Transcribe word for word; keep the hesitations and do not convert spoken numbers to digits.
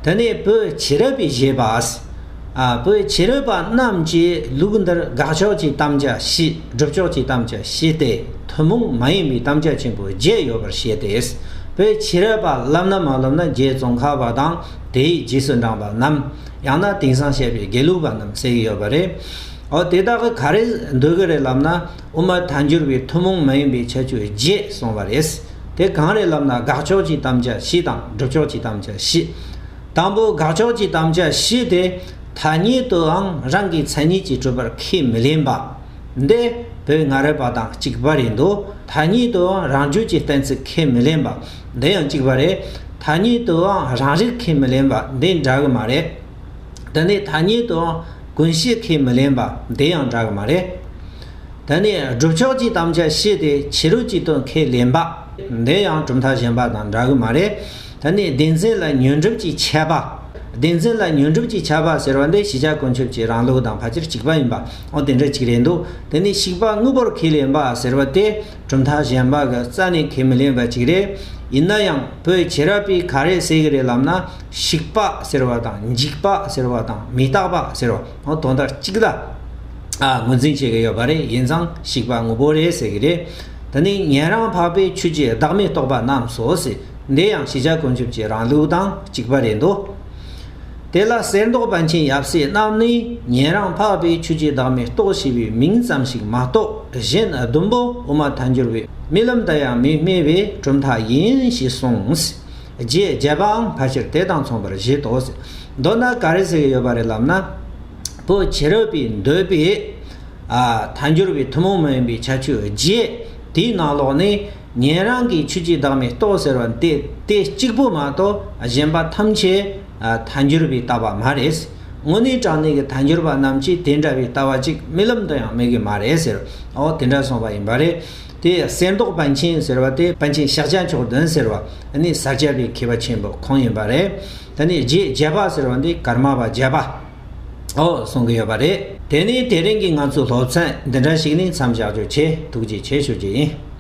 དེ་ནས་བོད་ཕྱི་རབས་པའི་བཞེད་པ། ཨ། བོད་ཕྱི་རབས་པ་རྣམས་ཀྱིས་ལུགས་འདིར་དགག་ཕྱོགས་ཀྱི་དམ་བཅའ་བཞི། སྒྲུབ་ཕྱོགས་ཀྱི་དམ་བཅའ་བཞི་སྟེ། ཐུན་མོང་མ་ཡིན་པའི་དམ་བཅའ་ཆེན་པོ་བརྒྱད་ཡོད་པར་བཤད་དེ། བོད་ཕྱི་རབས་པ་ལབ་ན་མ་ལབ་ན་རྗེ་ཙོང་ཁ་པ་དང་དེའི་རྗེས་སུ་འབྲངས་པ་རྣམས། ཡང་ན་དེང་སང་བཤད་པའི་དགེ་ལུགས་པ་རྣམས་ཟེར་གྱི་ཡོད་པ་རེད། འོ། དེ་དག་གིས་ག་རེ་འདོད་ཀྱི་རེད་ལབ་ན། དབུ་མ་ཐལ་འགྱུར་བའི་ཐུན་མོང་མ་ཡིན་པའི་ཁྱད་ཆོས་བརྒྱད་གསུངས་པ་རེད། དེ་གང་རེད་ལབ་ན། དགག་ཕྱོགས་ཀྱི་དམ་བཅའ་བཞི་དང་སྒྲུབ་ཕྱོགས་ཀྱི་དམ་བཅའ་བཞི། དང་པོ་དགག་ཕྱོགས་ཀྱི་དམ་བཅའ་བཞི་དེ། ཐ་སྙད་དུའང་རང་གི་མཚན་ཉིད་ཀྱིས་གྲུབ་པར་ཁས་མི་ལེན་པ། འདི་བོད་སྔ་རབས་པ་དང་གཅིག་པ་རེད་འདུག་ཐ་སྙད་དུའང་རང་རྒྱུད་ཀྱི་གཏན་ཚིགས་ཁས་མི་ལེན་པ། འདི་ཡང་གཅིག་པ་རེད། ཐ་སྙད་དུའང་རང་རིག་ཁས་མི་ལེན་པ། འདི་འདྲ་གི་མ་རེད། དེ་ནས་ཐ་སྙད་དུའང་ཀུན་ཤེས་ཁས་མི་ལེན་པ། འདི་ཡང་འདྲ་གི་མ་རེད། དེ་ནས་སྒྲུབ་ཕྱོགས་ཀྱི་དམ་བཅའ་བཞི་དེ་ཕྱི་རོལ་གྱི་དོན་ཁས་ལེན་པ། འདི་ཡང་གྲུབ་མཐའ་གཞན་པ་དང་འདྲ་གི་མ་རེད། དེ་ནས་བདེན་འཛིན་ལ་ཉོན་སྒྲིབ་ཀྱིས་ཁྱབ་པ། བདེན་འཛིན་ལ་ཉོན་སྒྲིབ་ཀྱིས་ཁྱབ་པ་ཟེར་བ་འདི་ཤེས་བྱ་ཀུན་ཁྱབ་ཀྱི་རང་ལུགས་དང་ཕལ་ཆེར་གཅིག་པ་ཡིན་པ། འོ། དེ་འདྲ་གཅིག་རེད་འདུག་དེ་ནས་ཞིག་པ་དངོས་པོར་ཁས་ལེན་པ་ཟེར་བ་དེ་གྲུབ་མཐའ་གཞན་པ་གིས་རྩ་ནས་ཁས་མི་ལེན་པ་གཅིག་རེད། ཡིན་ན་ཡང་བོད་ཕྱི་རབས་པས་ག་རེ་ཟེར་གྱི་རེད་ལབ་ན། ཞིག་པ་ཟེར་བ་དང་འཇིག་པ་ཟེར་བ་དང་མི་རྟག་པ་ཟེར་བ། འོ། དོན་དག་གཅིག་ལ། ཨ། ངོས་འཛིན་བྱེད་ཀྱི་ཡོད་པ་རེད། ཡིན་ཙང་ཞིག་པ་དངོས་པོ་རེད་ཟེར་གྱི་རེད། དེ་ནས་ཉན་རང་འཕགས་པའི་ཆོས་ཀྱི་བདག་མེད་རྟོགས་པ་རྣམས་སོ་ཟེར། འདི་ཡང་ཤེས་བྱ་ཀུན་ཁྱབ་ཀྱི་རང་ལུགས་དང་གཅིག་པ་རེད་འདུག་དེ་ལ་གསེར་མདོག་པཎ་ཆེན་ཡབ་སྲས་རྣམས་ནི་ཉན་རང་འཕགས་པའི་ཆོས་ཀྱི་བདག་མེད་རྟོགས་ཞེས་པའི་མིང་ཙམ་ཞིག་མ་གཏོགས། གཞན་བདུན་པོ་དབུ་མ་ཐལ་འགྱུར་བའི་རྨི་ལམ་དུ་ཡང་མི་སྨྲས་པས་གྲུབ་མཐའ་ཡིན་ཞེས་གསུངས། རྗེ་བརྒྱད་པའང་ཕལ་ཆེར་དེ་དང་མཚུངས་པར་བཞེད་དོ། མདོར་ན་ག་རེ་ཟེར་གྱི་ཡོད་པ་རེད་ལབ་ན། བོད་ཕྱི་རབས་པས་འདོད་པའི། ཨ། ཐལ་འགྱུར་བའི་ཐུན་མོང་མ་ཡིན་པའི་ཁྱད་ཆོས་བརྒྱད། དེའི་ནང་ལོགས་ནས་ཉན་རང་གི་ཆོས་ཀྱི་བདག་མེད་རྟོགས་ཟེར་བ་དེ། དེ་གཅིག་པུ་མ་གཏོགས་གཞན་པ་ཐམས་ཅད། ཨ། ཐལ་འགྱུར་བའི་ལྟ་བ་མ་རེད། དངོས་གནས་དྲང་གནས་ཀྱི་ཐལ་འགྱུར་བ་རྣམས་ཀྱིས་དེ་འདྲ་བའི་ལྟ་བ་གཅིག་རྨི་ལམ་དུ་ཡང་སྨྲ་གི་མ་རེད་ཟེར། འོ། དེ་འདྲ་གསུངས་པ་ཡིན་པ་རེད། དེ་གསེར་མདོག་པཎ་ཆེན་ཟེར་བ་དེ་པཎ་ཆེན་ཤཱཀྱ་མཆོག་ལྡན་ཟེར་བ་ནི་ས་སྐྱ་པའི་མཁས་པ་ཆེན་པོ་ཁོང་ཡིན་པ་རེད། དེ་ནས་རྗེ་བརྒྱད་པ་ཟེར་བ་འདི་ཀརྨ་པ་བརྒྱད་པ། འོ། གསུང་གི་ཡོད་པ་རེད། དེ་ནས་དེ་རིང་གི་ང་ཚོའི་སློབ་ཚན་འདི་འདྲ་ཞིག་ནས་མཚམས་བཞག་རྒྱུ་བྱས། ཐུགས་རྗེ་ཆེ་ཞུ་རྒྱུ་ཡིན།